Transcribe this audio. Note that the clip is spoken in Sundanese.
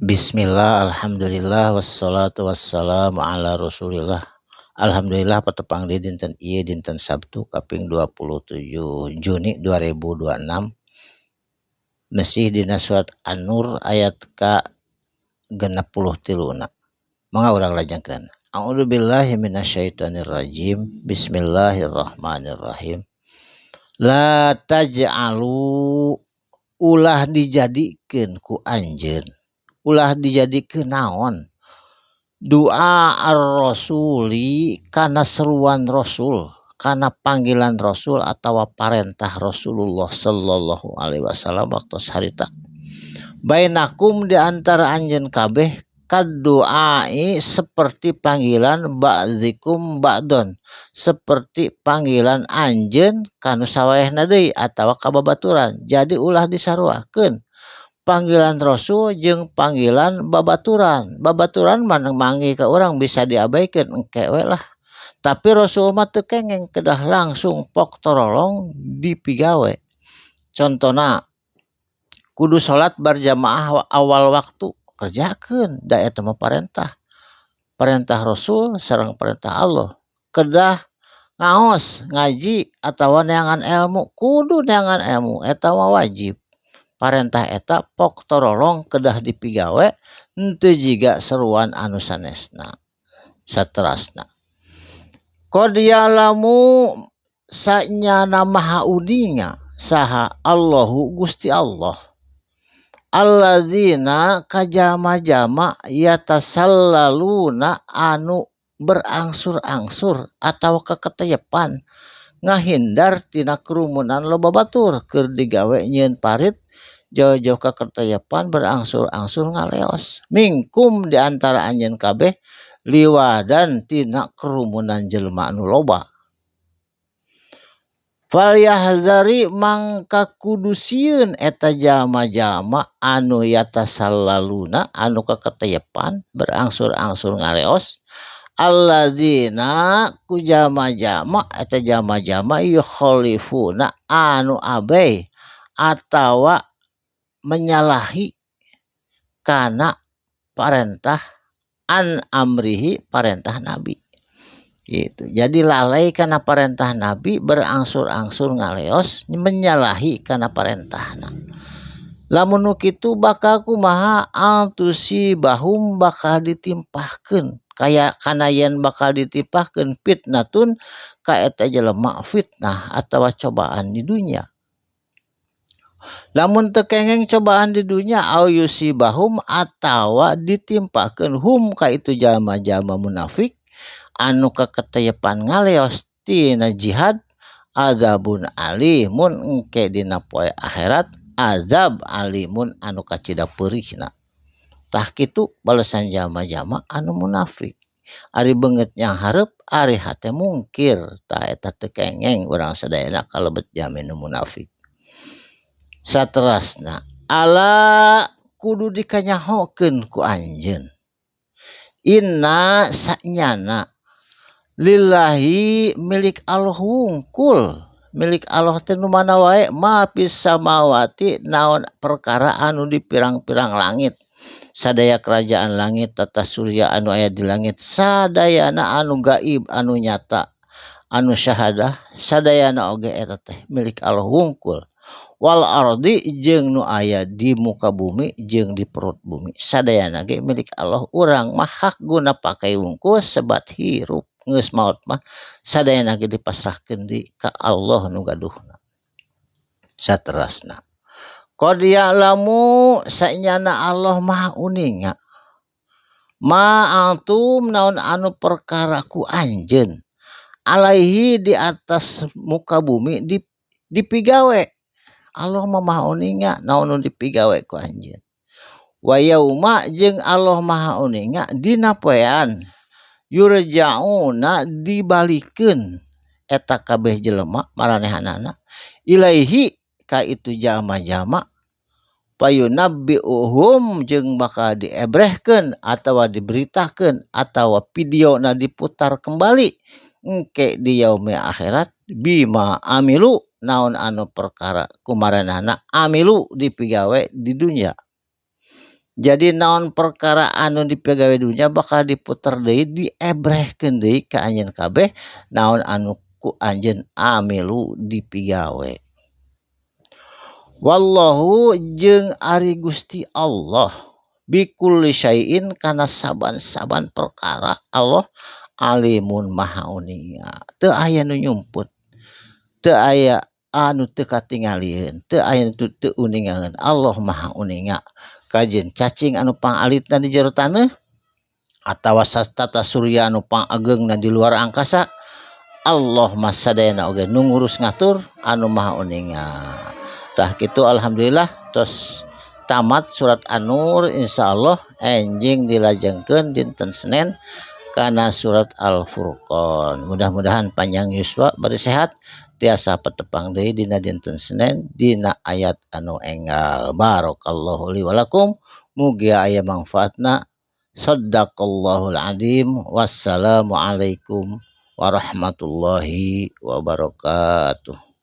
Bismillah, alhamdulillah, wassalatu wassalamu ala rasulillah. Alhamdulillah patepang di dinten ieu, dinten Sabtu kaping 27 Juni 2026, masih dina surat An-Nur ayat ka 63 na. Mangga urang lajengkeun. A'udzubillahi minasyaitonirrajim. Bismillahirrahmanirrahim. La taj'alu, ulah dijadikeun ku anjeun, ulah dijadikeun naon, doa ar-rasuli, kana seruan rasul, kana panggilan rasul atawa parentah Rasulullah sallallahu alaihi wasallam waktu harita, bainakum, di antara anjeun kabeh, kadu'ai, seperti panggilan, ba'dikum ba'don, seperti panggilan anjeun kanu sawaehna deui atawa kababaturan. Jadi ulah disaruakeun panggilan rasul jeung panggilan babaturan. Babaturan mah manggil ka urang bisa diabaikan, engke we lah, tapi rasul mah teu kengeng, kedah langsung pok torolong dipigawe. Contohna, kudu salat berjamaah awal waktu, kerjakeun, da eta mah parentah, perintah rasul sareng perintah Allah. Kedah ngaos, ngaji atawa neangan ilmu, kudu neangan ilmu, eta mah wajib. Parentah eta pok torolong kedah dipigawe, henteu jiga seruan anu sanesna. Saterasna, qad ya'lamu, sanyana maha uninga saha Allahu Gusti Allah, alladzina, ka jalma-jalma, yatasallaluna, anu berangsur-angsur atau keketeyepan ngahindar tina kerumunan loba batur. Keur digawe nyieun parit, jauh-jauh keketeyepan, berangsur-angsur ngaleos, minkum, di antara anjeun kabeh, liwadan, tina kerumunan jelema anu loba. Falyahzari, mangka kudu sieun eta jalma-jalma anu yatasallaluna, anu keketeyepan berangsur-angsur ngaleos, alladzina, ku jalma-jalma, eta jalma-jalma, yukhalifuna, anu abei atawa menyalahi kana parentah, an amrihi, parentah nabi gitu. Jadi lalai kana parentah nabi, berangsur-angsur ngaleos, menyalahi kana parentahna. Lamun nu kitu bakal kumaha? Antusibahum, bakal ditimpahkeun kaya kana yen bakal ditimpahkeun, fitnatun, ka eta jelema fitnah atawa cobaan di dunya. Lamun teu kengeng cobaan di dunya, au yusibahum, atawa ditimpakeun, hum, ka itu jalma-jalma munafik anu keketeyepan ngaleos tina jihad, adzabun alimun, engke dina poe akhirat azab alimun, anu kacida peurihna. Tah, kitu balesan jalma-jalma anu munafik. Ari beungeut nyanghareup, ari hate mungkir. Tah, eta teu kengeng urang sadayana kalebet jalmi nu munafik. Saterasna, ala, kudu dikanyahokeun ku anjeun, inna, sanyana, lillahi, milik Allah wungkul. Milik Allah teh nu mana wae, ma fis samawati, naon perkara anu di pirang-pirang langit, sadaya kerajaan langit, tata surya anu aya di langit, sadayana anu gaib, anu nyata, anu syahadah, sadayana oge eta teh milik Allah wungkul. Wal ardi, jeung nu aya di muka bumi jeung di perut bumi, sadayana ge milik Allah. Urang mah hak guna pakai wungkul sebat hirup. Geus maot mah sadayana ge dipasrahkeun di ka Allah nu gaduhna. Saterasna, qad ya'lamu, sanyana Allah maha uninga, ma antum, naon anu perkara ku anjeun, alaihi, di atas muka bumi di dipigawe. Allah mah maha uninga naon nu dipigawe ku anjeun. Wa yauma, jeung Allah maha uninga dina poean, yurja'una, dibalikeun eta kabeh jelema maranehanana, ilaihi, ka itu jalma-jalma, payunabbi'uhum, jeung bakal diebrehkeun atawa diberitakeun atawa videona diputar kembali engke di yaumi akhirat, bima amilu, naon anu perkara ku maranehna, amilu, dipigawe di dunya. Jadi naon perkara anu dipigawe dunya bakal diputer deui diebrehkeun deui ka anjeun kabeh naon anu ku anjeun amilu dipigawe. Wallahu jeung ari Gusti Allah bikulli syai'in kana saban-saban perkara Allah alimun maha uninga. Teu aya nu nyumput, teu aya anu teu katingalieun, teu aya nu teu uningaeun. Allah maha uninga kajeun cacing anu pangalitna di jero taneuh atawa tata surya anu pangageungna di luar angkasa. Allah mah sadayana oge nu ngurus ngatur anu maha uninga. Tah kitu alhamdulillah tos tamat surat An-Nur, insyaallah enjing dilajengkeun dinten Senin kana surat Al-Furqan. Mudah-mudahan panjang yuswa bari sehat tiasa patepang deui dina dinten Senin dina ayat anu enggal. Barakallahu li walakum, mugia aya mangfaatna. Shadaqallahul adzim. Wassalamualaikum warahmatullahi wabarakatuh.